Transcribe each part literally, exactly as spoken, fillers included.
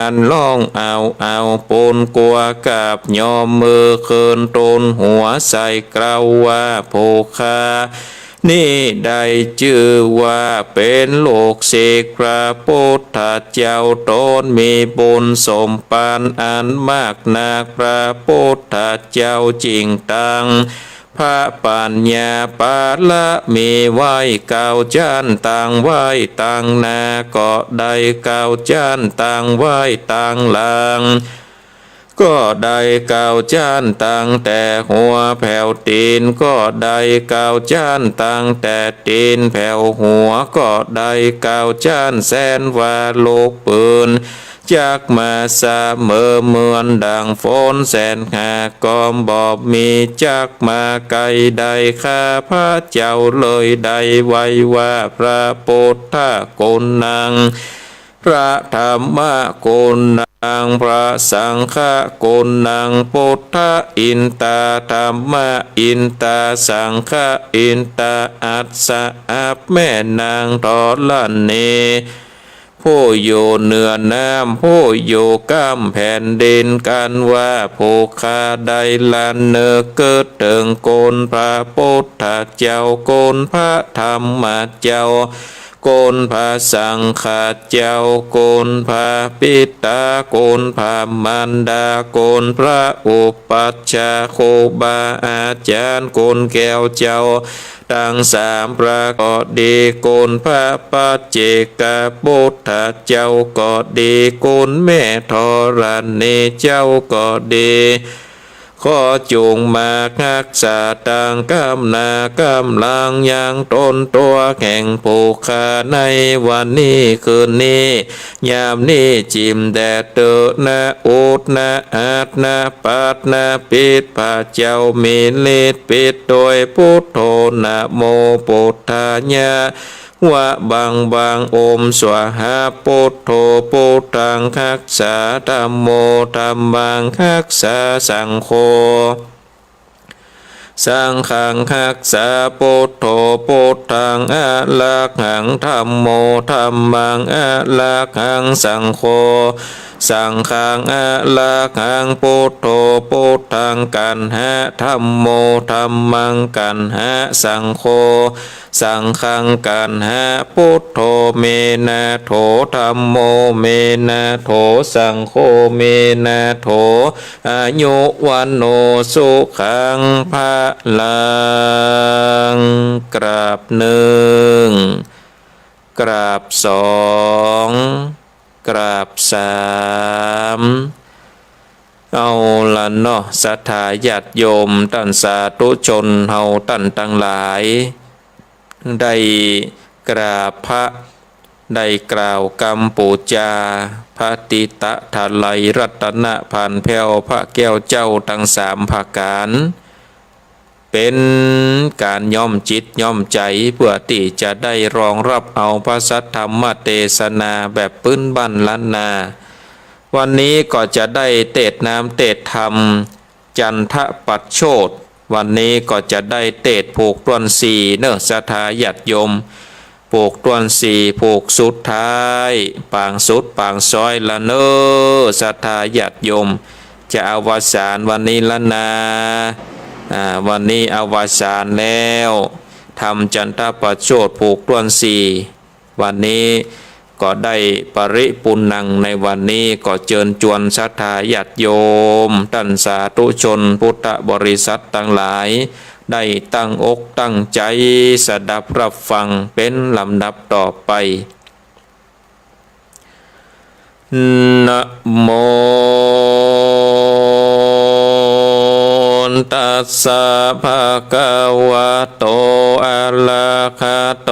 อันฮ้องเอาเอาปูนกั๋วกราบยอมมือเคิน ตูนหัวใส่เกล้าว่า ผู้ข้านี้ได้จื้อว่าเป๋นลูกศิษย์พระปุทธเจ้า ต๋นมีบุญสมปานอันมากนัก พระปุทธเจ้าจึงตัง พระปัญญาปารมีไว้เก้าจั๊น ตังไว้ตังหน้าก็ได้เก้าจั๊น ตังไว้ตังหลังก็ได้เก้าจั๊น ตังแต่หัวแผวตี๋นก็ได้เก้าจั๊น ตังแต่ตี๋นแผวหัวก็ได้เก้าจั๊น แสนว่าลูกปืน จักมาเสมอเหมือนดั่งฝนแสนหากก็บ่มี จักมาไกลได้ ข้าพระเจ้าเลยได้ไหว้ว่า พระปุทธะโกณัง พระธัมมะโกณัง พระสังฆะโกณัง พุทธะอินตา ธัมมะอินตา สังฆะอินตา อัสสะ อับแม่นางธรณี ผู้อยู่เหนือน้ำ ผู้อยู่ก้ำแผ่นดิน กันว่าผู้ข้าได้ละนึกกึ๊ดเถิงคุณพระปุทธเจ้า คุณพระธัมมะเจ้า คุณพระสังฆะเจ้า คุณพระปิตา คุณพระมารดา คุณพระอุปัชฌาย์ ครูบาอาจ๋ารย์ คุณแก้วเจ้า ตังสามพระก็ดี คุณพระปัจเจกปุทธะเจ้าก็ดี คุณแม่ธรณีเจ้าก็ดี ขอจุ่งมาฮักษาตังก้ำหน้าก้ำหลังยังต๋นตั๋วแห่งผู้ข้าในวันนี้คืนนี้ ยามนี้จิ่มแด่เต๊อะ นะอุด นะอัด นะปัด นะปิด พระเจ้ามีฤทธิ์ปิดโดยพุทโธ นะโมพุทธายะ วะบังบัง โอมสวาหา พุทโธพุทธังฮักษา ธัมโมธัมมังฮักษา สังโฆ สังฆังฮักษา พุทโธพุทธังอะระหัง ธัมโมธัมมังอะระหัง สังโฆสังฆังอะระหัง พุทโธพุทธังกัณหะ ธัมโมธัมมังกัณหะ สังโฆสังฆังกัณหะ พุทโธเมนะโถ ธัมโมเมนะโถ สังโฆเมนะโถ อายุวัณโณสุขังพะลัง กราบนึ่ง กราบสอง กราบสาม เอาละเนาะ ศรัทธาญาติโยม ต้านสาธุชนเฮาต้านตังหลาย ได้กราบพระ ได้กล่าวกำปู๋จา พระติตะถะไลยรัตนะผ่านแผ้วพระแก้วเจ้าตังสามประก๋าน เป๋นก๋านย้อมจิตย้อมใจ๋ เปื้อตี้จะได้รองฮับเอาพระสัทธรรมเตสนาแบบปื๊นบ้านล้านนา วันนี้ก็จะได้เตสน์นามเตสน์ธรรม จันทปัชโชติ วันนี้ก็จะได้เตสน์ผูกต้วนสี่เนาะ ศรัทธาญาติโยม ผูกต้วนสี่ ผูกสุดท้าย ปางสุดปางซ้อยละเนาะ ศรัทธาญาติโยม จะอวสานวันนี้ละนา อ่า วันนี้อวสานแล้ว ธรรมจันทปัชโชติผูกต้วนสี่ วันนี้ก็ได้ปริปุณณัง ในวันนี้ก็เจิญจวนศรัทธาญาติโยม ต้านสาธุชนพุทธบริษัทตังหลาย ได้ตั้งอกตั้งใจ๋สดับฮับฟังเป๋นลำดับต่อไป นะโม ตัสสะ ภะคะวะโต อะระหะโต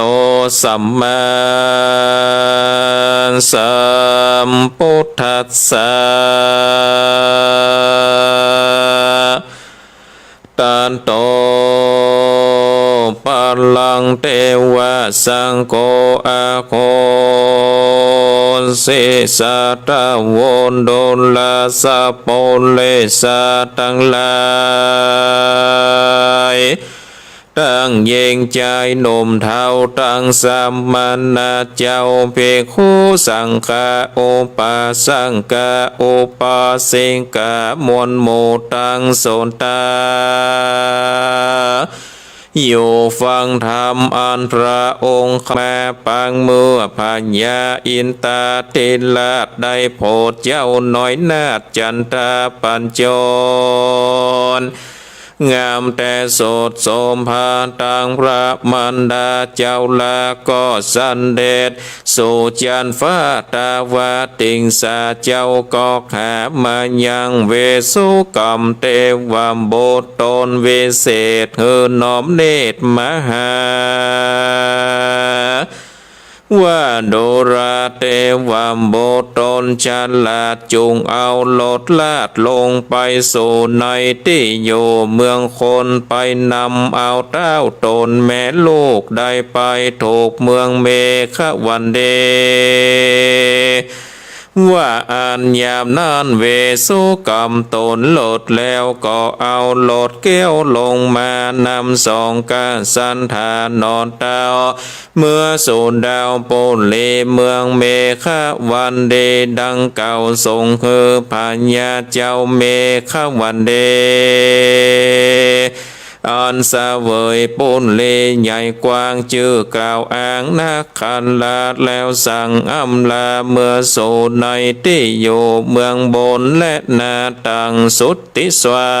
สัมมาสัมพุทธัสสะ ตะโต ปะรัง เตวะ สังโฆ อะโหสิ สัตตะ โว ตุลา สัพ ปุเร สา ตังหลาย ต ตั้งเยียะใจ๋หนุ่มเฒ่าตังสมณะเจ้า ภิกขุสังฆะ อุปาสกะ อุปาสิกะ มวลหมู่ตังสุตา อยู่ฟังธรรมอันพระองค์มาปางเมื่อ พญาอินทาธิราชได้โผดเจ้าน้อยนาถจันทาปัญจร งามแต่สดโสภา ตังพระมารดาเจ้าลาก็เสด็จ สู่จันฟ้า ตาวาติงสาเจ้าก็หามายัง เวสสุกรรมเตวบุตรตนวิเศษ หื้อน้อมเนตรมาหา ว่าดูราเตวบุตรตนฉลาด จุ่งเอารถลาดลงไปสู่ในตี้อยู่เมืองคน ไปนำเอาเต้าตนแม่ลูกได้ไปถูกเมืองเมขวันเด ว่าอันยามนั้นเวสสุกรรมตนรถแล้ว ก็เอารถแก้วลงมานำสองกษัตริย์หนอเต้า เมื่อสู่ดาวปุรีเมืองเมขวันเดดังเก่า ส่งหื้อพญาเจ้าเมขวันเด อันเสวยปุรีใหญ่กว้าง จื้อกล่าวอ้างนักขันธะ แล้วสั่งอำลาเมือสู่ในตี้อยู่เมืองบน และนาตังสุทธิสวา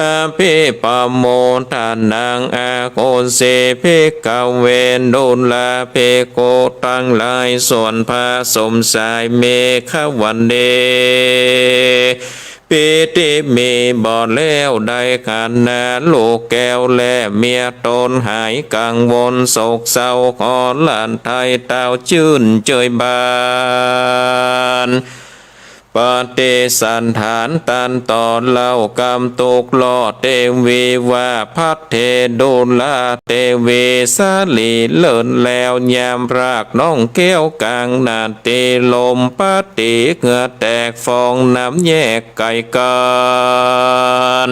อภิปะโมทะนัง อาโหสิ ภิกขะเว ดูราภิกขุตังหลาย ส่วนพระสมชายเมขวันเด ปิติมีบ่แล้ว ได้ขันนาลูกแก้ว และเมียตนหายกังวลโศกเศร้า ขอหลั่นไท้เต้าจื้นเจยบาน ปฏิสันถานตันต่อเล่ากำตุกล่อเตวีว่า ภัทเท ดูราเตวี สาลีเลิศแล้ว ยามพรากน้องแก้วกลางนาตี ลมปะตีเหงื่อแตกฟองน้ำแยกไกลกั๋น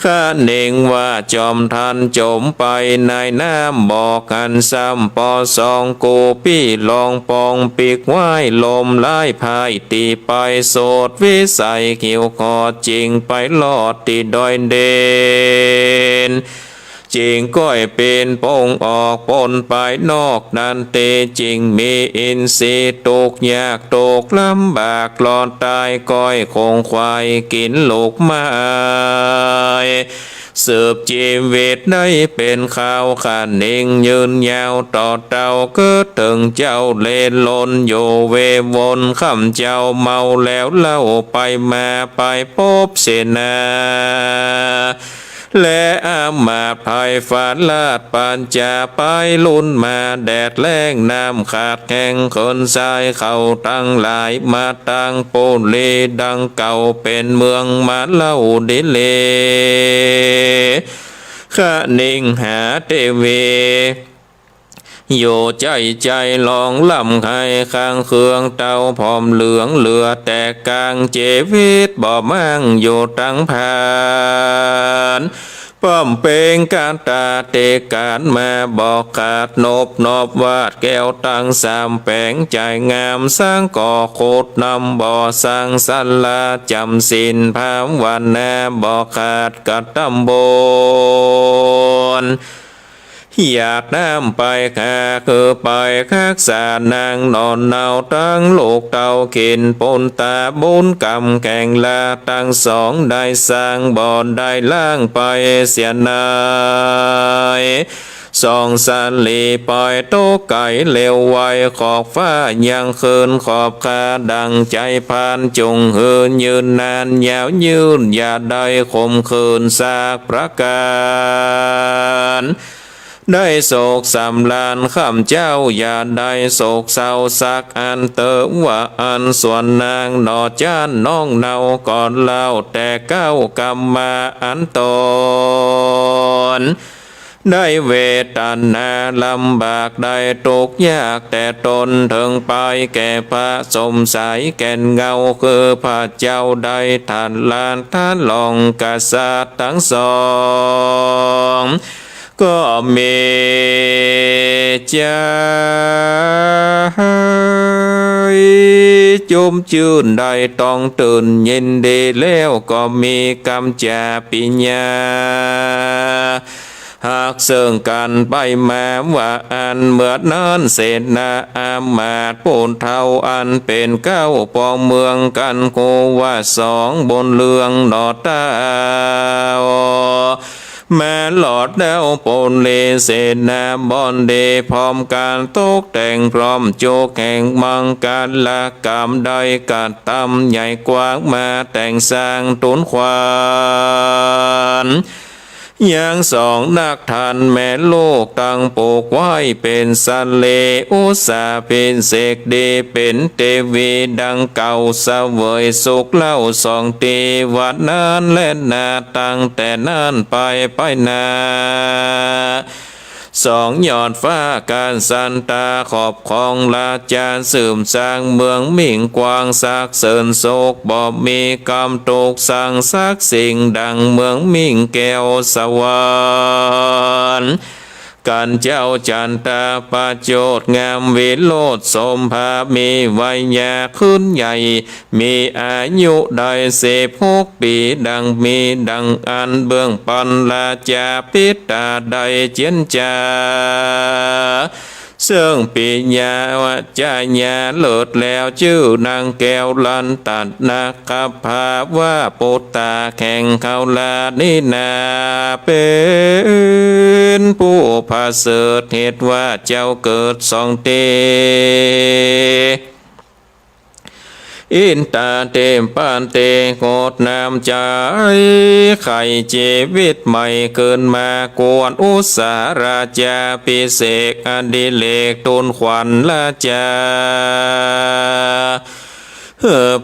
คะเน่งว่าจอมทันจมไปในน้ำบ่หันซ้ำ ปอสองกู้ปี้ลองปองปีกไหว้ ลมร้ายพ่ายตี้ไป สุดวิสัยหิวขอด จึงไปลอดตี้ดอยเด่น จึงก้อยปีนป่งออกป๊นไปนอกนั้นตี้ จึงมีอินทรีย์ตกยากตกลำบาก รอดต๋ายก้อยขงขวายกิ๋นลูกไม้ สืบจีวิตได้เป๋นคราว คะเน่งยืนยาวต่อเต้า เกิดเถิงเจ้าเล่ร่อนอยู่เววน ค่ำเจ้าเมาแล้วเล่า ไปมาไปปบเสนา และอามาตย์ไพร่ฟ้าราชปัญจา ไปลุ่นมาแดดแล้งน้ำขาดแห้ง เขินสายเขาตังหลาย มาตังปุรีดังเก่า เป๋นเมืองมาเล่าดีเล คะเน่งหาเตวี อยู่ใจ้ใจ๋ร้องร่ำไห้ ข้างเครื่องเต้าผอมเหลือง เหลือแต่ก๋างจีวิตบ่มั่งอยู่ตังพราน ป้อมเป๋งก๋านต๋าเตก๋านมาบ่ขาด นบนอบวาดแก้วตังสามแป๋ง ใจ๋งามสังก่อขุดนำบ่อ สังสาราจ๋ำศีลภาวนาบ่ขาด กระตำบน หยาดน้ำไปหาคือไปฮักษานางหนอนเนา ตังลูกเต้าเข็ญปุญตาบุญกรรมแข็งลา ตังสองได้สร้างบ่ได้ล้างไปเสียนาย สองสาลีปอยตกไก๋เร็วไว ขอบฟ้ายังคืนขอบคา ดั่งใจ๋พรานจุ่งหืนยืนนานยาวยืน อย่าได้ขมขื่นสักประก๋าน ได้สุขสำราญค่ำเจ้า อย่าได้โศกเศร้าสักอันเต๊อะ ว่าอั้นส่วนนางหนอจ๊านน้องเนาก็เล่า แต่เก๊ากำมาอันตน ได้เวทนาลำบากได้ตุ๊กข์ยากแต๊ตน เถิงไปแก่พระสมใสแก่นเงาคือพระเจ้าได้ทันลาดท่านรองกษัตริย์ตังสอง ก็มีใจ๋จุ้มจื้นได้ต้องตื่นยินดีแล้ว ก็มีกำจ๋าปิญญา ฮักเซิ่งกั๋นไปมาว่าอั้น เมื่อนั้นเสนาอามาตย์ผู้เฒ่าอันเป๋นเก๊าปองเมืองกั๋นคู่ว่าสอง บนเรื่องหนอเต้า มาหลอดเต้าปุรีเสนาบดี พร้อมก๋านตกแต่งพร้อมจุแห่งมังคลกรรม ได้กระตำใหญ่กว้างมาแต่งสร้างตูนขวัญ ยังสองนักท่านแม่ลูก ตังผูกไว้เป๋นสะเล อุสสาภิเษกดีเป๋นเตวีดังเก่า เสวยสุขเล่าสองตี้ วันนั้นแลนา ตั้งแต่นั้นไปไปหน้า สองยอดฟ้ากัสสันตาขอบของราชา สืบสร้างเมืองมิ่งกว้าง สรรเสริญสุขบ่มีกำทุกข์ สร้างสักสิ่งดังเมืองมิ่งแก้วสวรรค์ กั๋นเจ้าจันตประโจทย์งามวิโรจน์โสภา มีวัยยาขึ้นใหญ่ มีอายุได้สิบหกปี๋ ดังมีดังอั้น เบื้องปันราชาปิตาได้เจียรจา เซิ่งปิญญาจาญาเลิศแล้ว จื้อนางแก้วลันตนา คภาว่าปุตตาแห่งเขาลานี้นา เป๋นผู้ประเสริฐ เหตุว่าเจ้าเกิดสองตี้ อินตาธิปไตยงดงามใจ๋ ไขชีวิตใหม่คืนมา ควรอุสสาราชาภิเษกอดิเรกตูนขวัญราชา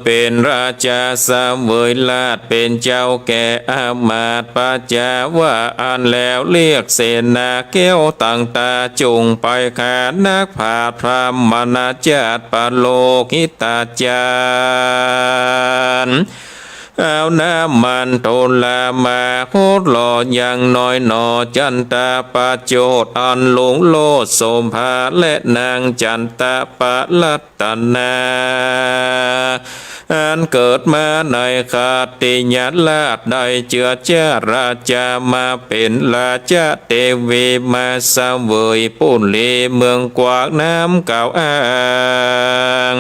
เป๋นราชาเสวยราชเป๋นเจ้าแก่อามาตย์ประชาว่าอั้นแล้ว เรียกเสนาแก้วตังตาจุ่งไปหานักปราชญ์พราหมณาจารย์ปโลหิตาจารย์ เอาน้ำมันตุลามาหดหล่ออย่างน้อยหนอ จันตประโจทย์อันลุงโลชน์โสภา และนางจันตประรัตนา อันเกิดมาในขัตติยราช ได้เจื้อจาตุราชามาเป๋นราชเตวี มาเสวยปุรีเมืองกว้างน้ำกล่าวอ้าง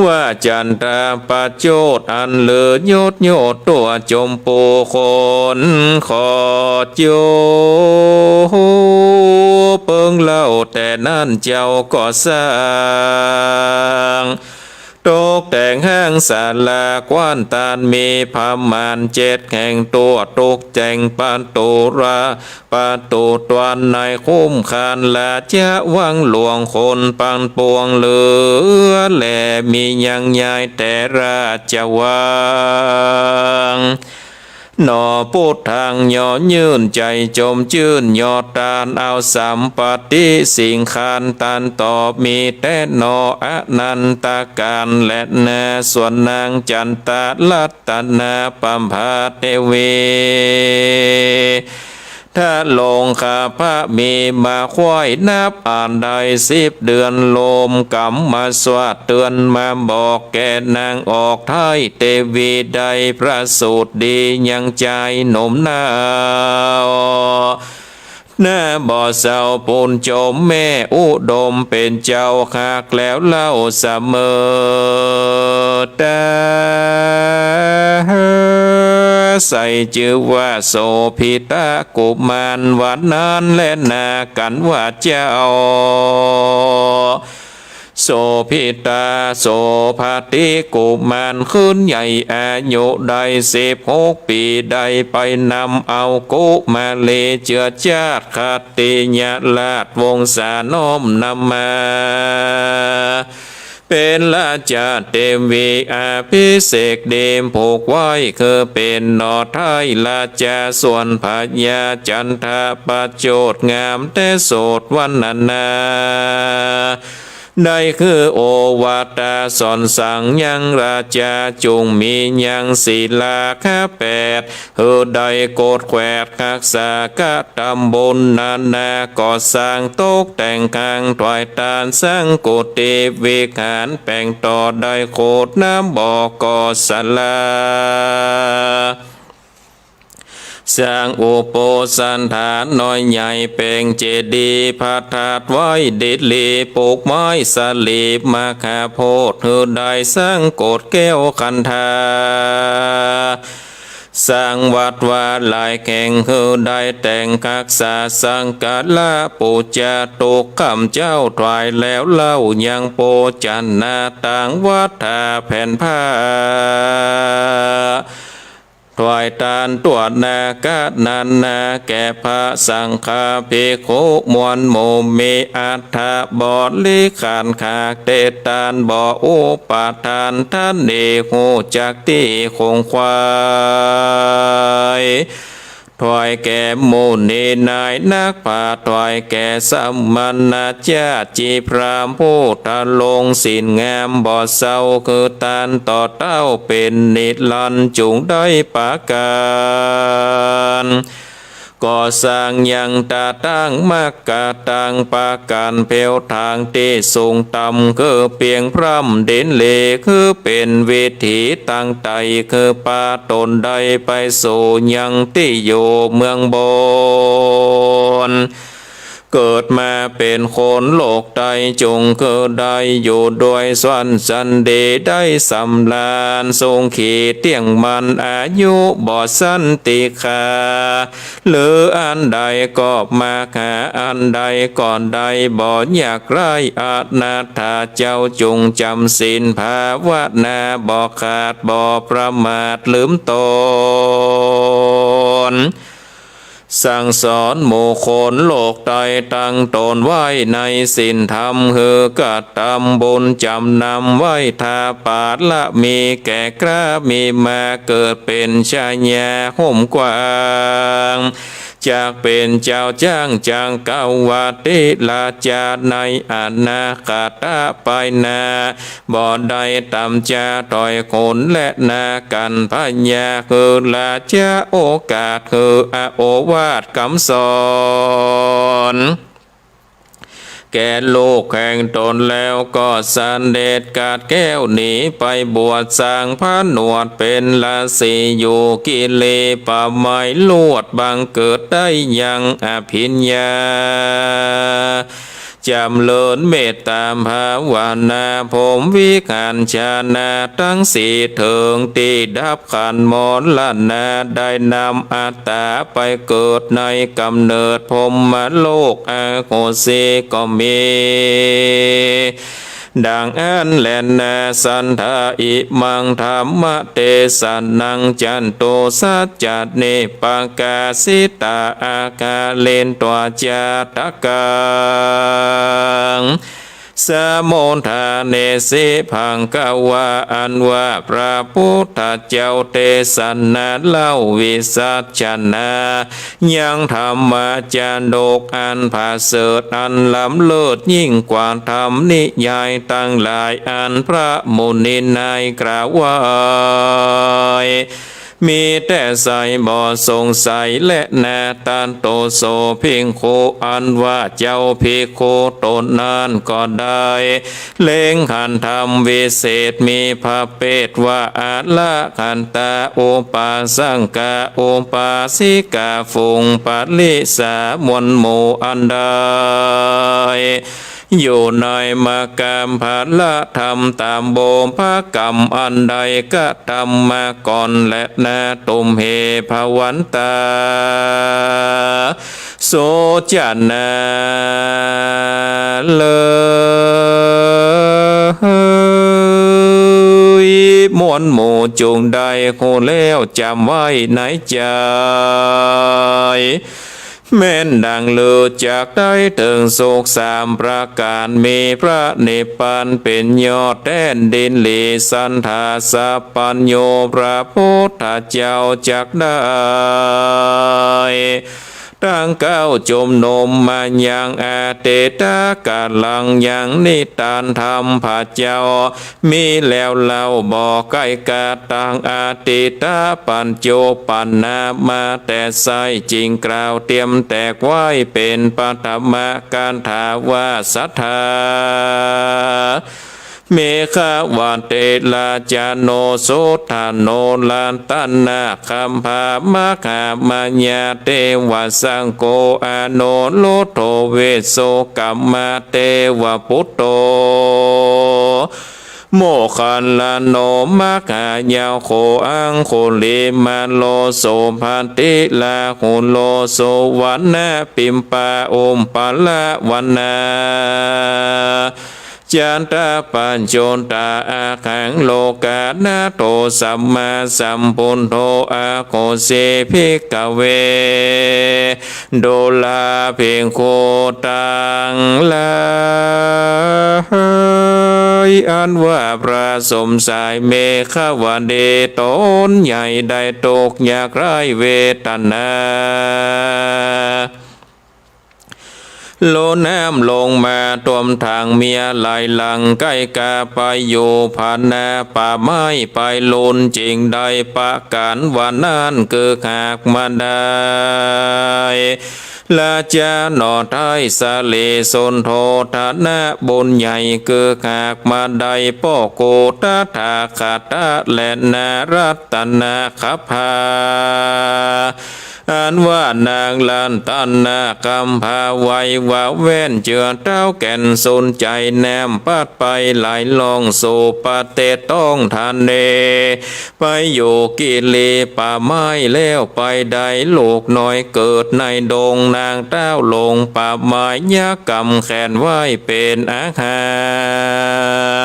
ว่าจันตประโจทย์อันเลิศยศโยชน์ ตั๋วจมปูขนขอดโย เปิงเล่าแต่นั้นเจ้าก็สร้างตกแต่งห้างศาลากว้านตาน มีประมาณเจ็ดแห่ง ตั๋วตกแต่งประตูรา ประตูตวนในคุ้มคานราชวังหลวง คนปานปวงเหลือแล มียังยายแต่ราชวัง หนอปุทธังหย่อยื่นใจ๋จมจื้น หย่อตานเอาสัมปัตติสิ่งคานตานตอบ มีแต๊หนออนันตก๋าลแลนา ส่วนนางจันตรัตนาประภาเตวี ทะลงคาพระมีมาไขว้นับอ่านได้สิบเดือน โลมกำมาสวาดเตือนมาบอกแก่นางออกไท้ เตวีได้ประสูติดียังจายหนุ่มหน้า หน้าบ่เศร้าปูนจมแม่อุดมเป๋นเจ้าฮักแล้วเล่าเสมอตา ใส่จื้อว่าโสภิตกุมาร วันนั้นแลนา กั๋นว่าเจ้า โสภิตา โสภติกุมารขึ้นใหญ่อายุได้สิบหกปี๋ ได้ไปนำเอากุมารีเจื้อจาตุขัตติยราชวงศาน้อมนำมา ห เป๋นราชาเตวีอภิเษกดีผูกไว้ คือเป๋นหน่อไท้ราชา ส่วนพญาจันทประโจษงามแต่โสตวรรณนา ได้คือโอวาตาสอนสั่งยังราชา จุ่งมียังศีลาคะแปด หื้อได้กดแขวดฮักษากะตำบลนานา ก่อสร้างตกแต่งคัง ถวายตานสังกุฏิวิหาร แป๋งต่อได้ขุดน้ำบ่อก่อศาลา สร้างอุโปสถาน้อยใหญ่ แป๋งเจดีย์พระธาตุไว้ดินลี ปลูกไม้สลีปมะขามโพธิ์ หื้อได้สังกตแก้วคันธา สร้างวัดวาหลายแห่ง หื้อได้แต่งฮักษาสักการะปู๋จา ตุ๊กค่ำเจ๊าถวายแล้วเล่า ยังปู๋จานาตางวัดท่าแผ่นผ้า ถวายตานตวนาคะนานา แก่พระสังฆาภิกขุมวลหมู่ มีอัตถบริขารขาดเตตานบ่อุปาทาน ท่านเอกฮู้จักตี้คงควาย ถวายแก่มุนีนายนักปราชญ์ ถวายแก่สมณะเจ้า จีพราหมณ์ผู้ทรงศีลงามบ่เศร้า คือตานต่อเต้าเป๋นนิรันดร์ จุ่งได้ประการ ก่อสร้างยังตาตั้งมักกะตังประการ แผวตางตี้สูงต่ำ คือเปียงพร่ำดินเหลก คือเป๋นวิถีตางไต่ คือปาตนได้ไปสู่ยังตี้อยู่เมืองบน เกิดมาเป๋นคนโลกไต จุ่งคือได้อยู่ด้วยสวรรค์สันดี ได้สำราญสุขีเตี้ยงมั่น อายุบ่สั้นติขา หรืออันใดก็มาหา อันใดก็ได้บ่ยากไร้ อนาถาเจ้าจุ่งจำศีลภาวนา บ่ขาดบ่ประมาทลืมตน สั่งสอนหมู่คนโลกไต ตั้งตนไว้ในศีลธรรม หื้อกระทำบุญจำนำไว้ ทาปารมีแก่กล้า มีมาเกิดเป๋นชายาห่มกว้าง จักเป๋นเจ้าจ๊างจักรวรรดิราชา ในอนาคตไปหน้า บ่ได้ตำจาถอยคนและนากันพญา คือราชาโอกาส คืออโอวาทกำสอน แก่ลูกแห่งตนแล้วก็เสด็จกาดแก้วหนีไปบวช สร้างผนวดเป๋นฤๅษีอยู่กิเลปะไมย ลวดบังเกิดได้ยังอภิญญา จ๋ำเริญเมตต๋าภาวนา พรหมวิหารฌานะตังสี่ เถิงตี้ดับขันธ์มรณะ ได้นำอัตต๋าไปเกิดในก๋ำเนิดพรหมโลก อโหสิก็มี ดังอั้นแลนา สัทธา อิมังธัมมเตสะนัง จตุสัจจานิปกาสิตา อาคาลินตวาจาตะกัง สะมุทธาเนสิ ภะคะวา อันว่าพระพุทธเจ้าเตสนาเล่า วิสัชนา ยังธรรมจาดกอันผะเสริฐ อันล้ำเลิศยิ่งกว่าธรรมนิยายตังหลาย อันพระมุนีนายกล่าวไว้ มีแต่ใสบ่สงสัยแลนา ตัตโต โส ภิกขุ อันว่าเจ้าภิกขุต๋นนั้นก็ได้ เล็งหันธรรมวิเศษ มีพระเปตว่า อรหันตา อุปาสกา อุปาสิกา ฝูงปริสามวลหมู่อันใด อยู่ในมรรคผลธรรม ต๋ามบุพกรรมอันใดกระทำมาก่อนแลนา ตุมเห ภะวันตา โสจนา เอย มวลหมู่จุ่งได้ฮู้แล้วจ๋ำไว้ในใจ๋ แม่นดังลือจักได้เถิงสุขสามประก๋าน มีพระนิพพานเป๋นยอดแต๊นดินหลี สัตถาสัพพัญญูพระพุทธเจ้าจักได้ ตั้งเก๊าจุมนุมมายัง อติตะก๋าลังยังนิทานธรรมพระเจ้า มีแล้วเล่าบ่ใก้กา ตั้งอติตะปัจจุบันนา มาแต่ไส้จึงกล่าวเตรียมแตกไว้เป๋นปฐมกาถาว่า สัทธา เมขวะเถระจาโน สุทธาโน รัตนะคัพพะ มหามายาเตวะสังโฆ อนุรุทโธ เวสสุกัมมะเตวะปุตโต โมคคัลลาโน มหายาโข อังคุลิมาโล สุปติราหุโล สุวัณณปิมปา อุปปะละวะนา จัตตาปัจจุตา อะหัง โลกานาโถ สัมมาสัมพุทโธ อะโหสิ ภิกขะเว ดูราภิกขุตังหลาย อันว่าพระสมชายเมขวดีต๋นใหญ่ได้ตุ๊กข์ยากไร้เวทนา ล้นน้ำลงมาต้วมตางเมียหลายหลัง ใก้กาไปอยู่ผานาป่าไม้ไปลุน จึงได้ประกาศว่านั้น คือหากมาได้ ราชาหน่อไท้สะเลสุนโทธนะบุญใหญ่ คือหากมาได้ป้อกูตถาคตะและนารัตนะคัพพา อันว่านางรัตนะคัพพาไหว้ว่าแว่นเจื้อเต๊าแก่นสุนใจ๋ น้ำปัดไปไหลล่องสู่ประเทศต้องทะเล ไปอยู่กิลีป่าไม้แล้วไปได้ลูกน้อยเกิดในดง นางเต้าลงป่าไม้ยักษ์กำแขนไว้เป๋นอาหา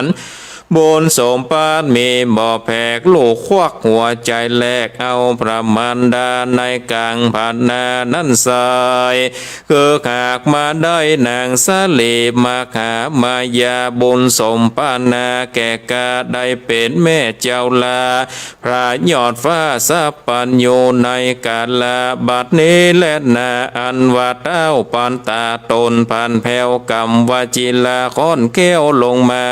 ร บุญสมบัติมีบ่แผก ลูกควักหัวใจแลกเอาพระมารดาในกลางผานานั้นไส้ คือหากมาได้นางสาลีมหามายา บุญสมปรารถนาแก่กาได้เป๋นแม่เจ้าลา พระยอดฟ้าสัพพัญญูในกาละบัดนี้แลนา อันว่าเต้าปันตาตนผันแผ้วกำวจีราค่อนแคล้วลงมา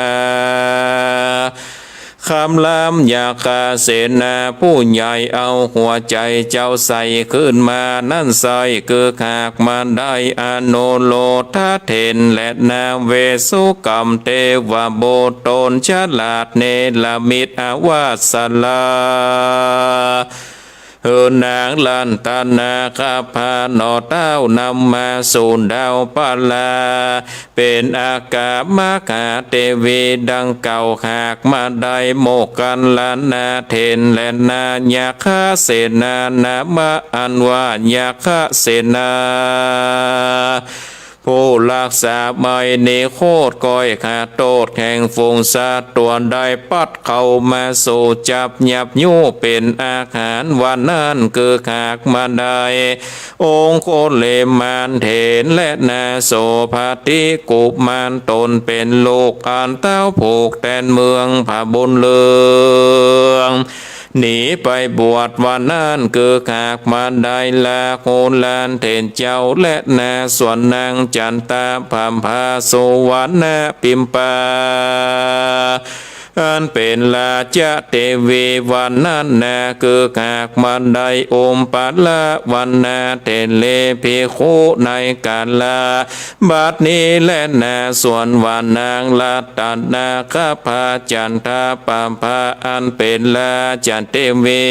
คำรามยักขเสนาผู้ใหญ่ เอาหัวใจเจ้าใส่คืนมานั้นไส้ คือหากมาได้อนุโลธเถรและนา เวสสุกัมเตวบุตรตนฉลาดเนรมิตอวาสลา หื้อนางรัตนะคัพพาหน่อเต้านำมาสู่ดาวปะลา เป๋นอากาศมหาเตวีดังเก่า หากมาได้โมคคัลลานาเถรและนา ยักขเสนา นามะอันว่ายักขเสนา ผู้รักษาไมยนิโคตรก้อยขาโต้ษแห่งฝูงสัตว์ตั๋วได้ปัดเข้ามาสู่จับยับยู้เป๋นอาหารว่านั้น คือหากมาได้ องคุลิมานเถรและนา โสภะทิกุมารตนเป๋นลูกอันเต้าผูกแตนเมืองผาบุญเรือง หนีไปบวชว่านั้น คือหากมาได้ลาหุลานเถรเจ้าและนา ส่วนนางจันตะปาภาสุวรรณปิมปา อันเป๋นราชเตวีว่านั้นนา คือหากมาได้อุปปะละวะนาเถรีภิกขุในกาละบัดนี้แลนา ส่วนว่านางรัตนะคัพพาจันตะปาภา อันเป๋นราชเตวี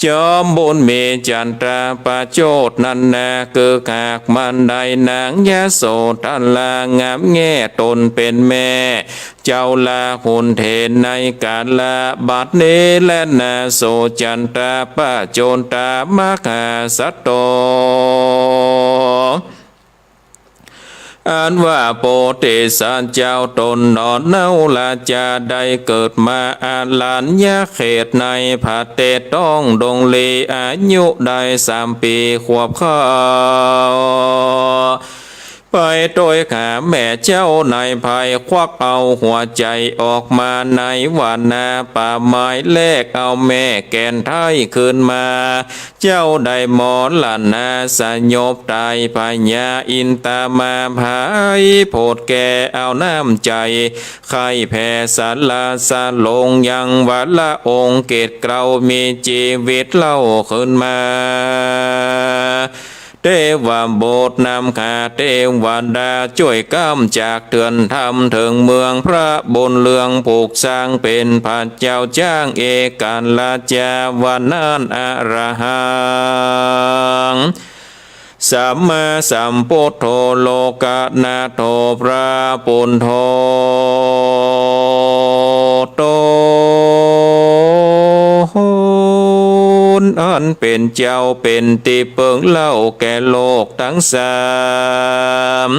จอมบุญมีจันตะประโจทย์นั้นนา คือหากมาได้นางยโสธรางามแง่ตนเป๋นแม่ เจ้าลาหุลเถรในกาละบัดนี้แลนา โสจันตะปะโจตามหาสัตโต อันว่าโปติสัตว์เจ้าต๋นหนอเนา ละจะได้เกิดมาอรัญญเขตในผเทศต้องดงลี อายุได้สามปี๋ขวบเข้า ไปตวยหาแม่เจ้าในไพร่ ควักเอาหัวใจ๋ออกมาในวานาป่าไม้ แลกเอาแม่แก่นไท้คืนมา เจ้าได้มรณะสยบต๋าย พญาอินทามาภัยโผดแก่เอาน้ำใจ๋ ใค่แผ่สรรเสริญยังวรองค์ เกตเกลามีจีวิตเล่าคืนมา เทวบุตรนำข้าเทวดาจ้วยก๋ำจากเถื่อนธรรมเถิงเมืองพระบุญเรือง ผูกสร้างเป๋นพระเจ้าจ๊างเอกราชเจ้า วันนั้นอรหัง สัมมาสัมพุทโธ โลกนาถโถ พระปุณโธ ต๋นอันเป๋นเจ้าเป๋นตี้เปิงเล่าแก่โลกตังสาม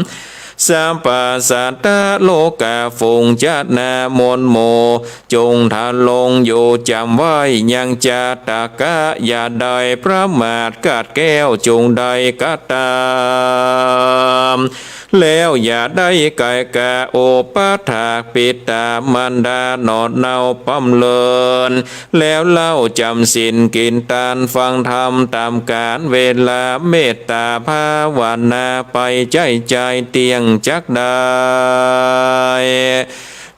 สัพพะสัตตะโลกา ฝูงจ๊าดนามวลหมู่ จุ่งทรงอยู่จ๋ำไว้ยังจาตกะ อย่าได้ประมาท คลาดแคล้วจุ่งได้กระตำ แล้วอย่าได้ไก่กาอุปัฏฐากปิดตามารดาหนอเนาปำเลิน แล้วเล่าจ๋ำศีลกิ๋นตานฟังธรรมต๋ามก๋าลเวลา เมตต๋าภาวนาไปใจ๊ใจ๋เตี้ยงจักได้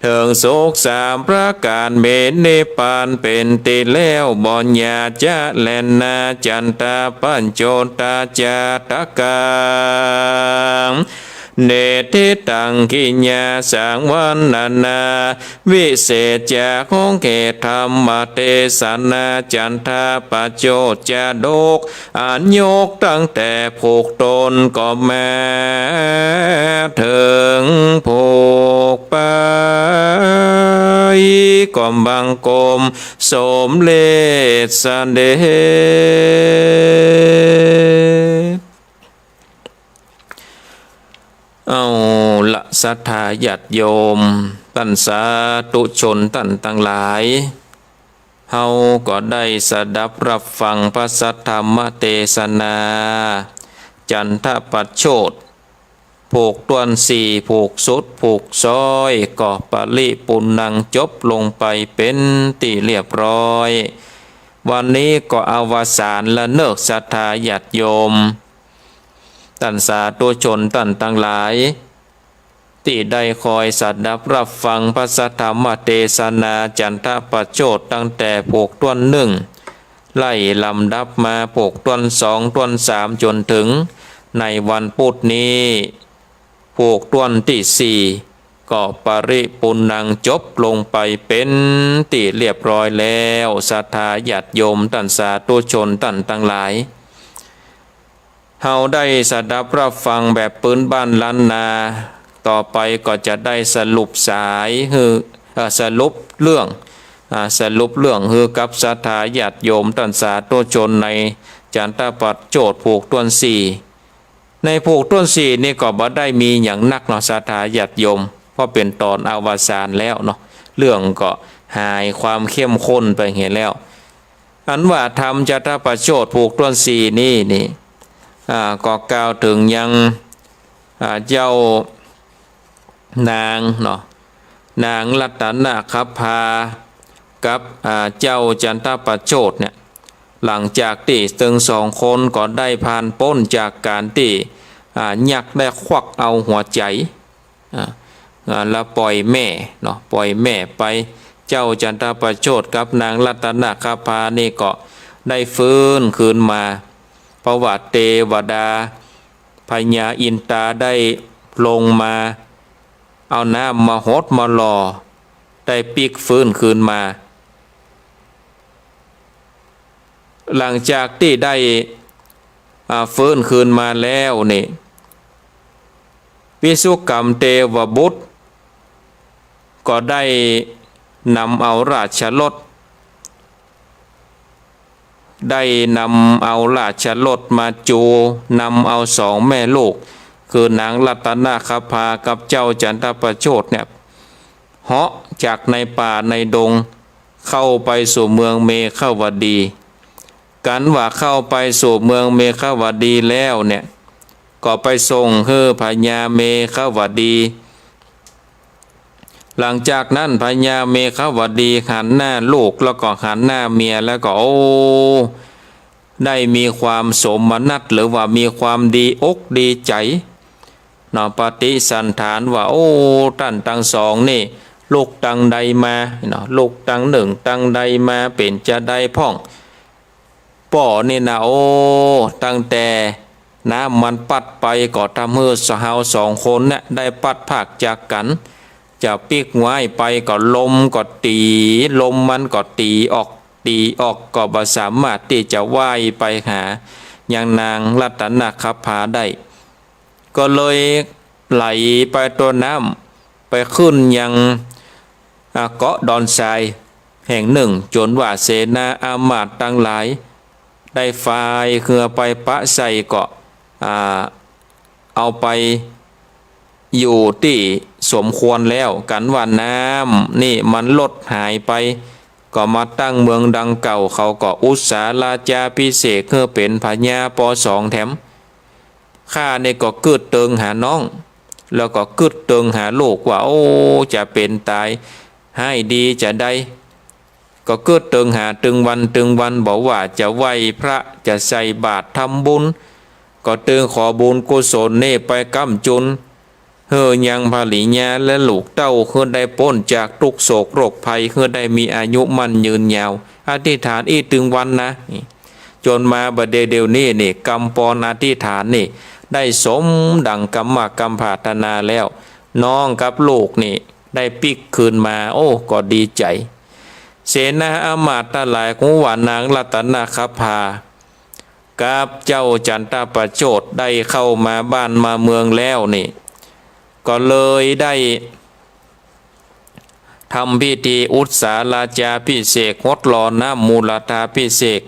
เถิงสุขสามประก๋าน มีนิพพานเป๋นตี้แล้ว บ่อย่าจะแลนา จันทปัจโจทาจาตกัง เนทิตัง กิยาสังวรรณนา วิเศษจาของเขตธรรมเตสนา จันทปัจโจทจาดก อันยกตั้งแต่ผูกต้นก็มาเถิงผูกปาย ก็บังคมสมเร็จเสด็จ เอาละศรัทธาญาติโยม ต้านสาธุชนต้านตังหลาย เฮาก็ได้สดับรับฟังพระสัทธรรมเตสนา จันทปัจโจท ผูกต้วนสี่ ผูกสุด ผูกซ้อย ก็ปริปูรณังจบลงไปเป๋นตี้เรียบร้อย วันนี้ก็อวสานละเนิก ศรัทธาญาติโยม ต้านสาธุชนต้านตังหลาย ตี้ได้คอยสดับรับฟังพระสัทธรรมเตสนาจันทปัจโจทตั้งแต่ผูกต้วนนึ่ง ไล่ลำดับมาผูกต้วนสอง ต้วนสาม จ๋นเถิงในวันปุธนี้ ผูกต้วนตี้สี่ ก็ปริปูรณังจบลงไปเป๋นตี้เรียบร้อยแล้ว ศรัทธาญาติโยมต้านสาธุชนต้านตังหลาย เฮาได้สดับรับฟังแบบปื๊นบ้านล้านนา ต่อไปก็จะได้สรุปสายหื้อ เอ่อ สรุปเรื่อง อ่า สรุปเรื่องหื้อกับศรัทธาญาติโยมต้านสาธุชนในจันทปัจโจทผูกต้วนสี่ ในผูกต้วนสี่นี่ก็บ่ได้มีหยังนักเนาะ ศรัทธาญาติโยม เพราะเป๋นต๋อนอวสานแล้วเนาะ เรื่องก็หายความเข้มข้นไปเหียแล้ว อันว่าธรรมจันทปัจโจทผูกต้วนสี่นี่นี่ อ่า ก็กล่าวเถิงยัง อ่า เจ้านางเนาะ นางรัตนคภากับ อ่า เจ้าจันทปัจโจทเนี่ย หลังจากตี้เซิ่งสองคนก็ได้ผ่านป๊นจากก๋านตี้ อ่า ยักษ์ได้ควักเอาหัวใจ๋ อ่า อ่า แล้วป่อยแม่เนาะ ป่อยแม่ไป เจ้าจันทประโชติกับนางรัตนคภานี่ก็ได้ฟื้นคืนมา เพราะว่าเตวดาพญาอินทราได้ลงมาเอาน้ำมาหดมาหล่อ ได้ปิ๊กฟื้นคืนมา หลังจากตี้ได้ อ่า ฟื้นคืนมาแล้วนี่ วิสุกรรมเตวบุตร ก็ได้นำเอาราชรถ ได้นำเอาราชรถมาจูง นำเอาสองแม่ลูก คือนางรัตนคภากับเจ้าจันทประโชติเนี่ย เหาะจากในป่าในดง เข้าไปสู่เมืองเมขวดี กันว่าเข้าไปสู่เมืองเมขวดีแล้วเนี่ย ก็ไปส่งหื้อพญาเมขวดี หลังจากนั้นพญาเมขวดีหันหน้าลูกแล้วก็หันหน้าเมียแล้วก็ โอ้ ได้มีความโสมนัส หรือว่ามีความดีอกดีใจ๋เนาะ ปฏิสันถานว่า โอ้ ต้านตังสองนี่ ลุกตังใดมาเนาะ ลุกตังนึ่งตังใดมา เป๋นจาใดพ่อง ป้อนี่นะ โอ้ ตั้งแต่น้ำมันปั๊ดไปก็ทำหื้อเฮาสองคนเนี่ยได้ปั๊ดพรากจากกั๋น จะปิ๊กไว้ไปก็ลมก็ตี๋ ลมมันก็ตี๋ออก ตี๋ออก ก็บ่สามารถตี้จะว่ายไปหายังนางรัตนคภาได้ ก็เลยไหลไปตวยน้ำ ไปขึ้นยัง อ่า เกาะดอนทรายแห่งนึ่ง จ๋นว่าเสนาอามาตย์ตังหลายได้ฝายเฮือไปปะใส่ก็ อ่า เอาไปอยู่ตี้สมควรแล้ว กันว่าน้ำนี่มันลดหายไป ก็มาตั้งเมืองดังเก่า เขาก็อุสสาราชาภิเษกหื้อเป๋นพญา ป.สอง แถม ข้านี่ก็กึ๊ดเติงหาน้อง แล้วก็กึ๊ดเติงหาลูกว่า โอ้ จะเป๋นต๋ายฮ้ายดีจาใด ก็กึ๊ดเติงหาตึงวันตึงวัน บ่ว่าจะไหว้พระ จะใส่บาตรทำบุญ ก็ตึงขอบุญกุศลนี่ไปก้ำจุน หื้อยังภริยาและลูกเต้าหื้อได้ป๊นจากตุ๊กข์โศกโรคภัย หื้อได้มีอายุมั่นยืนยาว อธิษฐานอี้ตึงวันนะ จ๋นมาบ่าเดี่ยวนี้นี่ กำปอนอธิษฐานนี่ ได้สมดังกำมากำผาถนาแล้ว น้องกับลูกนี่ได้ปิ๊กคืนมา โอ้ ก็ดีใจ๋ เสนาอามาตย์ตังหลายฮู้ว่านางรัตนคภากับเจ้าจันทประโชติได้เข้ามาบ้านมาเมืองแล้วนี่ ก็เลยได้ทำพิธีอุสสาราชาภิเษก หดหล่อน้ำมูลธาภิเษก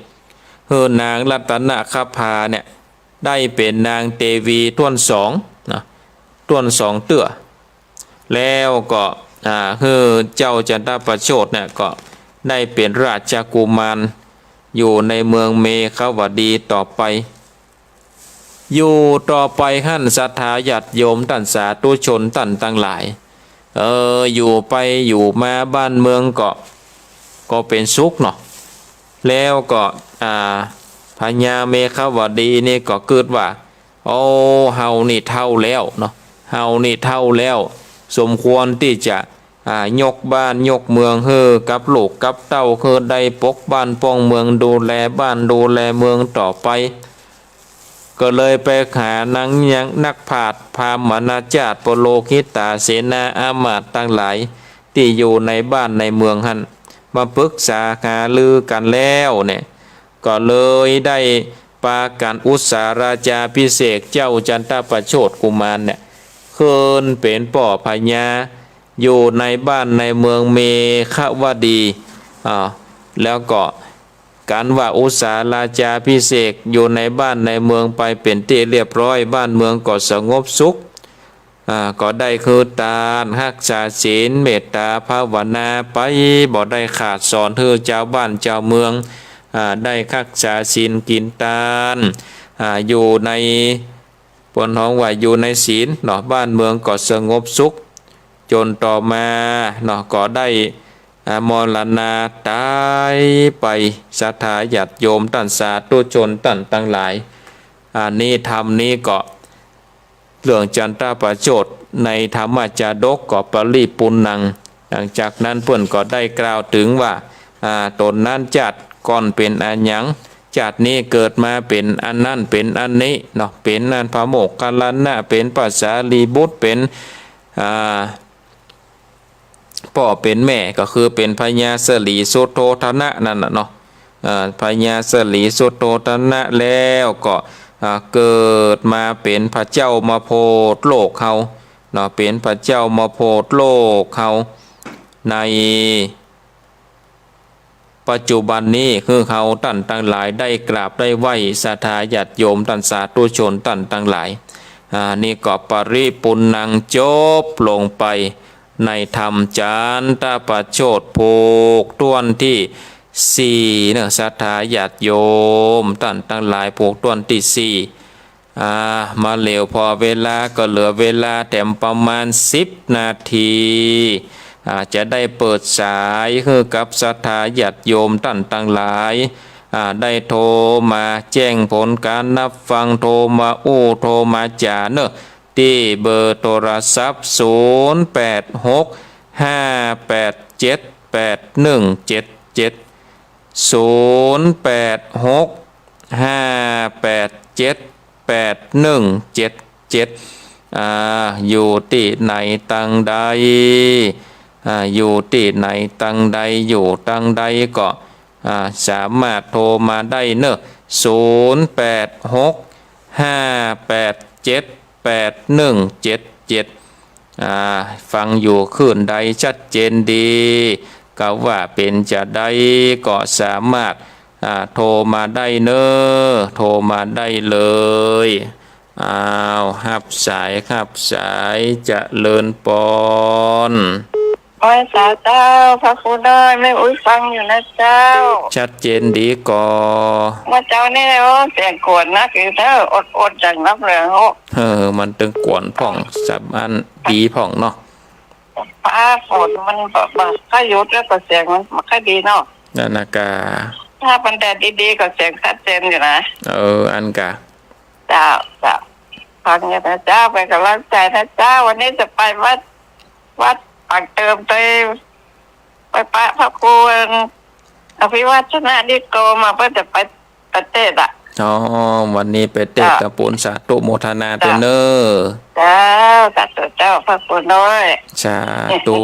หื้อนางรัตนคภาเนี่ย ได้เป๋นนางเตวีต้วนสองนะ ต้วนสองเตื้อ แล้วก็ อ่า หื้อเจ้าจันทประโชติเนี่ยก็ได้เป๋นราชกุมาร อยู่ในเมืองเมขวดีต่อไป อยู่ต่อไปหั้น ศรัทธาญาติโยมต้านสาธุชนต้านตังหลาย เออ อยู่ไปอยู่มาบ้านเมืองก็ ก็เป๋นสุขเนาะ แล้วก็ อ่า พญาเมขวดีนี่ก็กึ๊ดว่า โอ้ เฮานี่เฒ่าแล้วเนาะ เฮานี่เฒ่าแล้ว สมควรตี้จะ อ่า ยกบ้านยกเมืองหื้อกับลูกกับเต้า หื้อได้ปกบ้านป้องเมือง ดูแลบ้านดูแลเมืองต่อไป ก็เลยไปหานางยังนักปราชญ์พราหมณาจารย์ ปุโรหิตาเสนาอามาตย์ตังหลายตี้อยู่ในบ้านในเมืองหั้น มาปรึกษาหารือกั๋นแล้วเนี่ย ก็เลยได้ปากั๋นอุสสาราชาภิเษกเจ้าจันทประโชติกุมารเนี่ย ขึ้นเป๋นป้อพญาอยู่ในบ้านในเมืองเมขวดี อ่า แล้วก็กั๋นว่าอุสสาราชาภิเษกอยู่ในบ้านในเมืองไปเป๋นตี้เรียบร้อย บ้านเมืองก็สงบสุข อ่า ก็ได้หื้อตาน ฮักษาศีล เมตตาภาวนาไป บ่ได้ขาดสอนหื้อจาวบ้านจาวเมือง อ่า ได้ฮักษาศีลกิ๋นตาน อ่า อยู่ใน เปิ้นฮ้องว่าอยู่ในศีลเนาะ บ้านเมืองก็สงบสุข จ๋นต่อมาเนาะ ก็ได้ อ่า มรณาต๋ายไป ศรัทธาญาติโยมต้านสาธุชนต้านตังหลาย อันนี้ธรรมนี้ก็ เรื่องจันทประโชติในธรรมจาดกก็ปริปุณณัง หลังจากนั้นเปิ้นก็ได้กล่าวเถิงว่า อ่า ต๋นนั้นจาติก่อนเป๋นอะหยัง จาตินี้เกิดมาเป๋นอันนั้นเป๋นอันนี้เนาะ เป๋นอันพระโมคคัลลานะ เป๋นพระสารีบุตร เป๋น อ่า ป้อเป๋นแม่ก็คือเป๋นพญาสลีสุโธทนะนั่นน่ะเนาะ เอ่อ พญาสลีสุโธทนะแล้วก็ อ่า เกิดมาเป๋นพระเจ้ามโพธิ์โลกเฮาเนาะ เป๋นพระเจ้ามโพธิ์โลกเฮา ในปัจจุบันนี้คือเฮาต้านตังหลายได้กราบได้ไหว้ ศรัทธาญาติโยมต้านสาธุชนต้านตังหลาย อ่า นี่ก็ปริปุณณัง จบลงไปในธรรมจันตประโชด ผูกถ้วนตี้สี่เนาะ ศรัทธาญาติโยมต้านตังหลาย ผูกถ้วนตี้สี่ อ่า มาเหลวผ่อเวลาก็เหลือเวลาแถมประมาณสิบนาที อ่า จะได้เปิดสายหื้อกับศรัทธาญาติโยมต้านตังหลาย อ่า ได้โทรมาแจ้งผลก๋านฮับฟัง โทรมาอู้ โทรมาจ๋าเนาะ ตี้เบอร์โทรศัพท์ ศูนย์แปดหก ห้าแปดเจ็ด แปดหนึ่งเจ็ดเจ็ด ศูนย์แปดหก ห้าแปดเจ็ด แปดหนึ่งเจ็ดเจ็ด อ่า อยู่ตี้ไหนตังใด อ่า อยู่ตี้ไหนตังใด อยู่ตังใดก็ อ่า สามารถโทรมาได้เนาะ ศูนย์แปดหก ห้าแปดเจ็ด แปดหนึ่งเจ็ดเจ็ด อ่า ฟังอยู่คลื่นใดชัดเจนดี กาว่าเป๋นจาใดก็สามารถ อ่า โทรมาได้เนาะ โทรมาได้เลย อ้าว ฮับสาย ฮับสาย เจริญปอน ไหว้สาเจ้า พระครูน้อย แม่อุ๊ยฟังอยู่นะเจ้า ชัดเจนดีก่อ เมื่อเจ๊านี่ โอ้ เสียงกวนนักอยู่เนาะ อดๆ จังนักเลย โอ้ เออ มันตึงกวนพ่อง สามอันดีพ่องเนาะ ฟ้าฝนมันบ่ บ่ค่อยหยุด แล้วก็เสียงมันบ่ค่อยดีเนาะ นั่นนะกา ถ้ามันแดดดีๆ ก็เสียงชัดเจนอยู่นะ เออ อันกา เจ้า เจ้า ฟังอยู่นะเจ้า เป๋นก๋ำลังใจ๋นะเจ้า วันนี้จะไปวัด วัดปากเติม ไป ไปปะพระครูอภิวัฒนนิโกรมอะ เปิ้นจะไป ไปเตศน์อะ อ๋อ วันนี้ไปเตศน์ เจ้า ตะปูน สาธุโมทนาตวยเนาะ เจ้า สาธุเจ้า พระครูน้อย สาธุ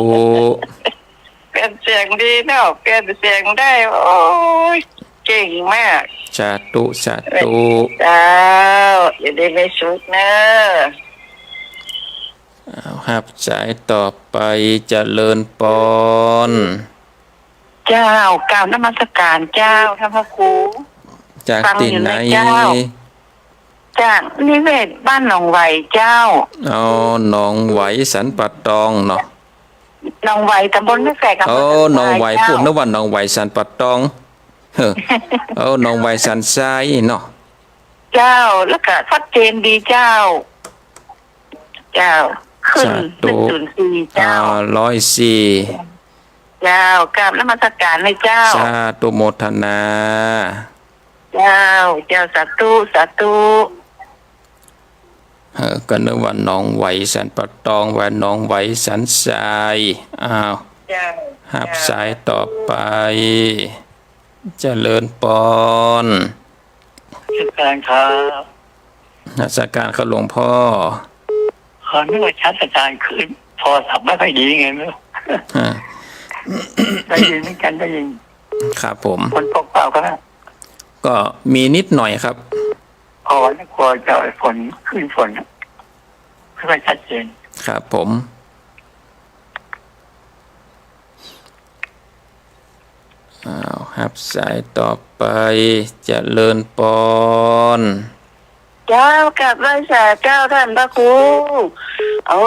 เปลี่ยนเสียงดีเนาะ เปลี่ยนเสียงได้ โอ้ย เก่งมาก สาธุ สาธุ เจ้า อยู่ดีมีสุขเนาะ อ้าว ฮับสายต่อไป เจริญปอน เจ้า กราบนมัสการเจ้า ท่านพระครู จากตี้ไหน ฟังอยู่นะเจ้า จากนิเวศบ้านหนองไหวเจ้า อ๋อ หนองไหวสันป่าตองเนาะ หนองไหว ตำบลแม่แฝก อำเภอสันทราย โอ้ หนองไหว เจ้า พูดนึกว่าหนองไหวสันป่าตอง เออ โอ้ หนองไหวสันทรายเนาะ เจ้า แล้วก็ชัดเจนดีเจ้า เจ้า ขึ้น สาธุ หนึ่งศูนย์สี่ เจ้า อ่า ร้อยสี่ เจ้า กราบนมัสการเลยเจ้า สาธุโมทนา เจ้า เจ้า สาธุ สาธุ เออ ก็นึกว่าหนองไหวสันป่าตอง ว่าหนองไหวสันทราย อ้าว เจ้า ฮับสายต่อไป เจริญปอน นมัสการครับ นมัสการครับหลวงพ่อ ขอนึกว่าชัดอาจารย์ คือโทรศัพท์ไม่ค่อยดีไงไม่รู้ อ่า ได้ยินเหมือนกัน ได้ยิน ครับผม ฝนตกเปล่าครับ ก็มีนิดหน่อยครับ อ๋อ นึกว่าจะฝน คลื่นฝนอะ ไม่ค่อยชัดเจน ครับผม อ้าว ฮับสายต่อไป เจริญปอน เจ้า กราบไหว้สาเจ้าท่านพระครู โอ้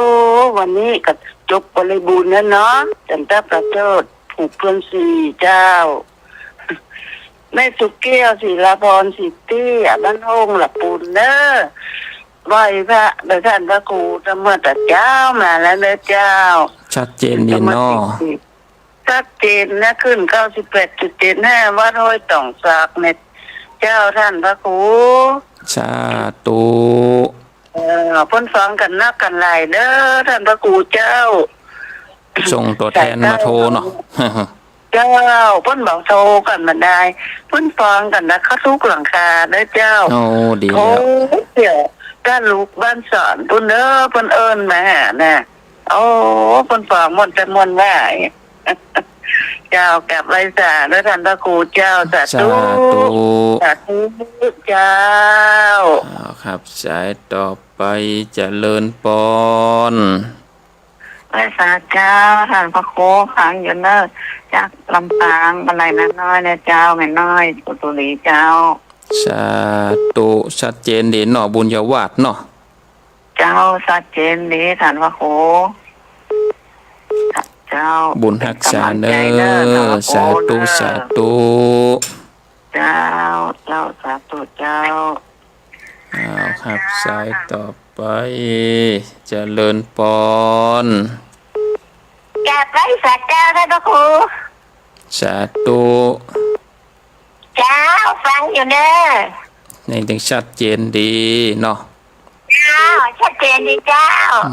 วันนี้ก็จบบริบูรณ์แล้วเนาะ จันทประโชด ผูกถ้วนสี่เจ้า แม่สุกแก้ว ศิลาพร สิทธิ บ้านโฮงละปูนเนอะ ไหว้พระโดยท่านพระครู เมื่อแต่เจ๊ามาแล้วเนอะเจ้า ชัดเจนดีเนาะ ชัดเจนนะ ขึ้นเก้าสิบแปดจุดเจ็ดห้า วัดห้วยตองสากเนี่ย เจ้าท่านพระครู สาธุ เออ เปิ้นฟังกั๋นนักกั๋นหลายเด้อ ท่านพระครูเจ้า ส่งตั๋วแทนมาโทรเนาะ เจ้า เปิ้นบอกโทรกั๋นบ่ได้ เปิ้นฟังกั๋นนะ เข้าทุกหลังคาเด้อเจ้า โอ้ ดีแล้ว โอ้ เดี๋ยว ถ้าลูกบ้านสอนเปิ้นเด้อ เปิ้นเอิ้นมาหาน่ะ โอ้ เปิ้นฟังม่วนแต่ม่วนว่า เจ้า กราบไหว้สาเด้อท่านพระครูเจ้า สาธุ สาธุ สาธุเจ้า อ้าว ครับ สายต่อไป เจริญปอน ไหว้สาเจ้า ท่านพระครู ฟังอยู่เนอะ จากลำปาง บ้านไร่นาน้อยเนี่ยเจ้า แม่น้อย กุตุลีเจ้า สาธุ ชัดเจนดีเนาะ บุญญาวาสเนาะ เจ้า ชัดเจนดี ต้านพระครู เจ้า บุญฮักษาเน่อ เป๋นก๋ำลังใจ๋เน่อ ต้านพระครู สาธุ เน่อ สาธุ เจ้า เจ้า สาธุเจ้า อ้าว ฮับสายต่อไป เจริญปอน กราบไหว้สาเจ้าต้านพระครู สาธุ เจ้า ฟังอยู่เน่อ นี่ยังชัดเจนดีเนาะ เจ้า ชัดเจนดีเจ้า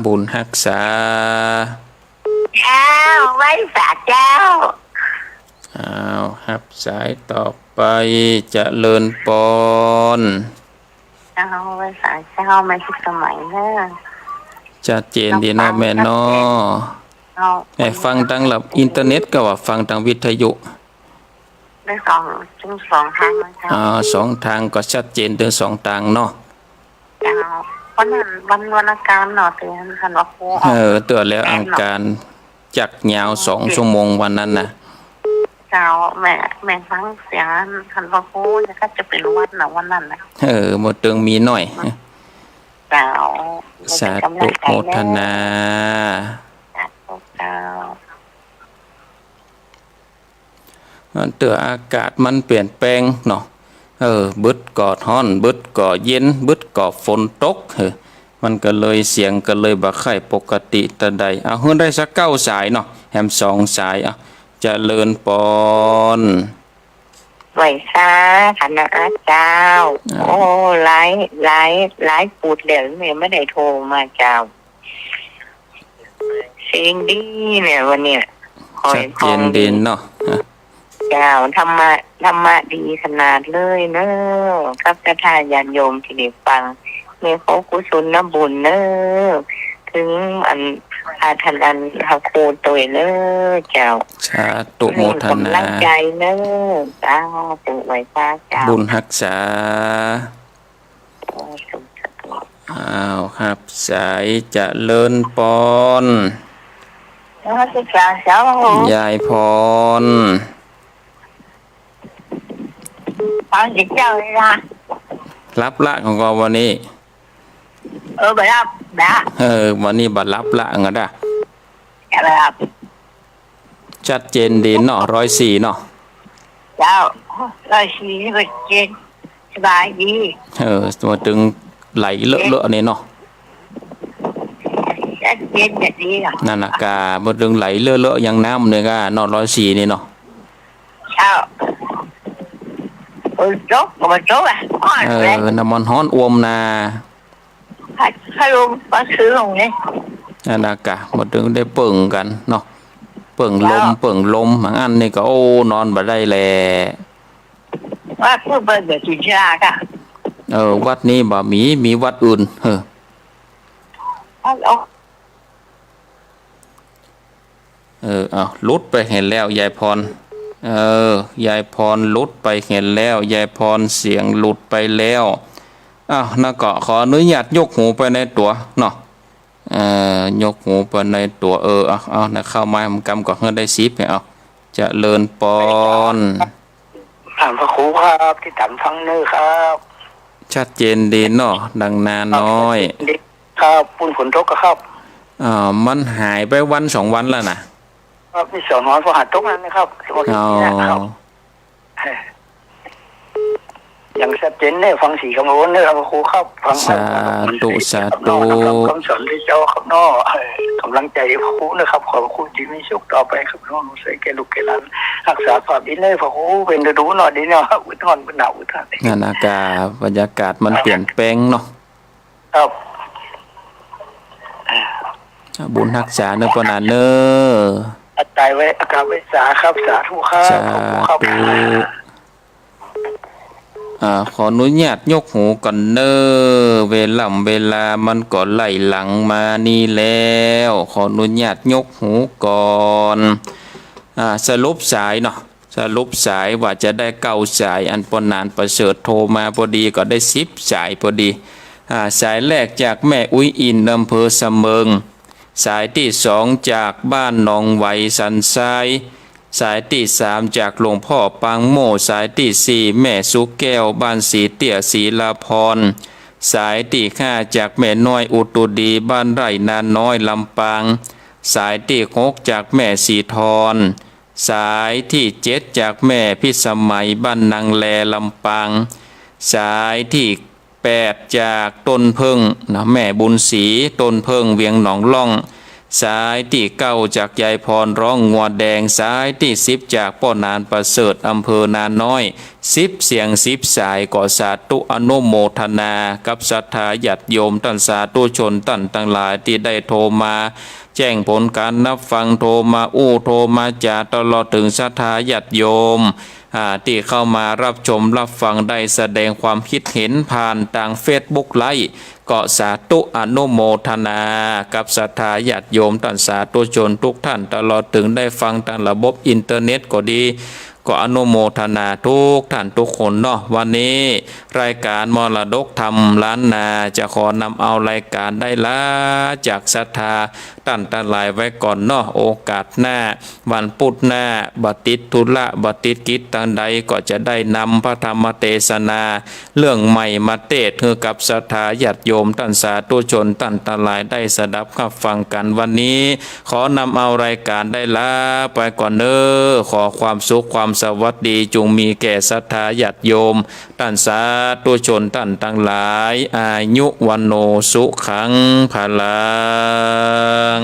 บุญฮักษา เจ้า ไหว้สาเจ้า อ้าว ฮับสายต่อไป เจริญปอน เจ้า ไหว้สาเจ้า แม่ทิพย์สมัยเน่อ ชัดเจนดีเนาะ แม่เนาะ เจ้า แม่ฟังตางหลับอินเทอร์เน็ตก็ว่าฟังตางวิทยุ ได้สอง ตึงสองตางเลยเจ้า อ่า สองตางก็ชัดเจนตึงสองตางเนาะ เจ้า วันนั้น วัน วันอังคารเนาะ ตี้ต้านพระครู เออ เตื้อแล้วอังคาร จักยาวสองชั่วโมงวันนั้นน่ะ เจ้า แม่ แม่ฟังเสียงต้านพระครู แล้วก็จะเป๋นหวัดเนาะ วันนั้นน่ะ เออ บ่เติงมีน้อย เจ้า สาธุ เป๋นก๋ำลังใจ๋เน่อ โมทนา สาธุเจ้า มันเตื้ออากาศมันเปลี่ยนแปลงเนาะ เออ บึดก็ฮ้อน บึดก็เย็น บึดก็ฝนตก เออ มันก็เลยเสียงก็เลยบ่ใค่ปกติตะใด เอาหื้อได้สักเก้าสายเนาะ แหมสองสาย เอา เจริญปอน ไหว้สาขะนะเจ้า อ้าว โอ้ หลาย หลาย หลายปุดแล้วแม่บ่ได้โทรมาเจ้า เสียงดีเนี่ยวันเนี้ย ชัดเจนดีเนาะ เจ้า ธรรมะ ธรรมะดีขนาดเลยเน่อ กับศรัทธาญาติโยมตี้ได้ฟัง แม่ขอกุศลบุญเน่อ เถิงอัน อา ต้านอันพระครูตวยเน่อเจ้า สาธุโมทนา เป๋นก๋ำลังใจ๋เน่อ สาธุ ไหว้สาเจ้า บุญฮักษา อ้าว ฮับสาย เจริญปอน นมัสก๋านเจ้า ยายพร ฟังเสียงเจ้าเลยนะ หลับละของก็วันนี้ เออ บ่หลับนะ เออ วันนี้บ่หลับละ งั้นนะ บ่หลับ ชัดเจนดีเนาะ ร้อยสี่เนาะ เจ้า ร้อยสี่นี่ก็เจน สบายดี เออ บ่เติงไหลเลอะเลอะนี่เนาะ ชัดเจนแบบนี้เหรอ นั่นน่ะกา บ่เติงไหลเลอะเลอะอย่างน้ำนี่กาเนาะ ร้อยสี่นี่เนาะ เจ้า ฝนตกก็บ่ตกอ่ะ ฮ้อน เออ เลย น้ำมันฮ้อนอ่วมนา พัด พัดลมก็ซื้อของนี่ นั่นน่ะกา บ่เติงได้เปิงกั๋นเนาะ เปิงลม เจ้า เปิงลม บางอันนี่ก็ โอ้ นอนบ่ได้แล วัดผู้เปิ้นบ่กิ๋นชาค่ะ เออ วัดนี้บ่มี มีวัดอื่น เออ วัดออก เออ เอา หลุดไปหั้นแล้ว ยายพร เออ ยายพรหลุดไปหั้นแล้ว ยายพรเสียงหลุดไปแล้ว อ้าว นั่นก็ขออนุญาตยกหูไปในตั๋วเนาะ เอ่อ ยกหูไปในตั๋ว เออ เอา เอา นะ เข้ามา กำก็หื้อได้สิบเนี่ย เอา เจริญปอน ถามพระครูครับ ติดต๋ามฟังเน่อครับ ชัดเจนดีเนาะ ดังนาน้อย ครับ ปุ้นฝนตกก็ครับ อ่า มันหายไปวันสองวันแล้วนะ ครับ มีสองวันพอหาตกนั่นนะครับ อ๋อ ครับ อย่างชัดเจนเนี่ย ฟังเสียงคำโอนเนี่ยครับ พระครูครับ ฟัง สาธุ สาธุ คำสอนพระเจ้าครับเนาะ เออ ก๋ำลังใจ๋พระครูนะครับ ขอพระครูตี้มีสุขต่อไปครับเนาะ ใส่แก่ลูกแก่หลาน ฮักษาภาพดีเน่อพระครู เป๋นฤดูเนาะ ดีเนาะ อึดฮ้อน อึดหนาว อึดฮ้อน นั่นน่ะกา บรรยากาศมันเปลี่ยนแปลงเนาะ ครับ บุญฮักษาเน่อป้อหนานเน่อ อาตายไว้ อากาศไว้สาครับ สาธุครับ สาธุ ขอบคุณครับ อ่า ขออนุญาตยกหูก่อนเน่อ เวล่ำเวลามันก็ไล่หลังมานี่แล้ว ขออนุญาตยกหูก่อน อ่า สรุปสายเนาะ สรุปสายว่าจะได้เก้าสาย อันป้อหนานประเสริฐโทรมาพอดีก็ได้สิบสายพอดี อ่า สายแรกจากแม่อุ๊ยอินทร์ อำเภอสะเมิง สายตี้สองจากบ้านหนองไหวสันทราย สายตี้สามจากหลวงพ่อปางโม่ สายตี้สี่แม่สุแก้ว บ้านสีเตี้ย ศรีลาพรณ์ สายตี้ห้าจากแม่น้อยอุตุดีบ้านไร่นาน้อยลำปาง สายตี้หกจากแม่สีทอง สายตี้เจ็ดจากแม่พิสมัยบ้านนางแลลำปาง สายตี้แปดจากต้นเพิ่งนะแม่บุญศรีต้นเพิ่งเวียงหนองล่อง สายตี้เก้าจากยายพรร้องงัวแดง สายตี้สิบจากป้อหนานประเสริฐอำเภอนาน้อย สิบเสียงสิบสาย ก็สาธุอนุโมทนากับศรัทธาญาติโยมต้านสาธุชนต้านตังหลายตี้ได้โทรมาแจ้งผลก๋านฮับฟัง โทรมาอู้โทรมาจ๋า ตลอดเถิงศรัทธาญาติโยม อ่า ตี้เข้ามาฮับชมฮับฟังได้แสดงความกึ๊ดเห็นผ่านตางเฟซบุ๊กไลฟ์ ก็สาธุอนุโมทนากับศรัทธาญาติโยมต้านสาธุชนกู้ต้าน ตลอดเถิงได้ฟังตางระบบอินเทอร์เน็ตก็ดี ก็อนุโมทนากู้ต้านกู้คนเนาะ วันนี้รายก๋านมรดกธรรมล้านนาจะขอนำเอารายก๋านได้ลาจากศรัทธาต้านตังหลายไว้ก่อนเนาะ โอกาสหน้า วันพุธหน้า บ่ติดธุระ บ่ติดกิจตางใด ก็จะได้นำพระธรรมเตสนาเรื่องใหม่มาเตสน์หื้อกับศรัทธาญาติโยมต้านสาธุชนต้านตังหลายได้สดับฮับฟังกั๋น วันนี้ขอนำเอารายก๋านได้ลาไปก่อนเน้อ ขอความสุขความสวัสดีจุ่งมีแก่ศรัทธาญาติโยม ต้านสาธุชนต้านตังหลาย อายุวัณโณสุขังพลัง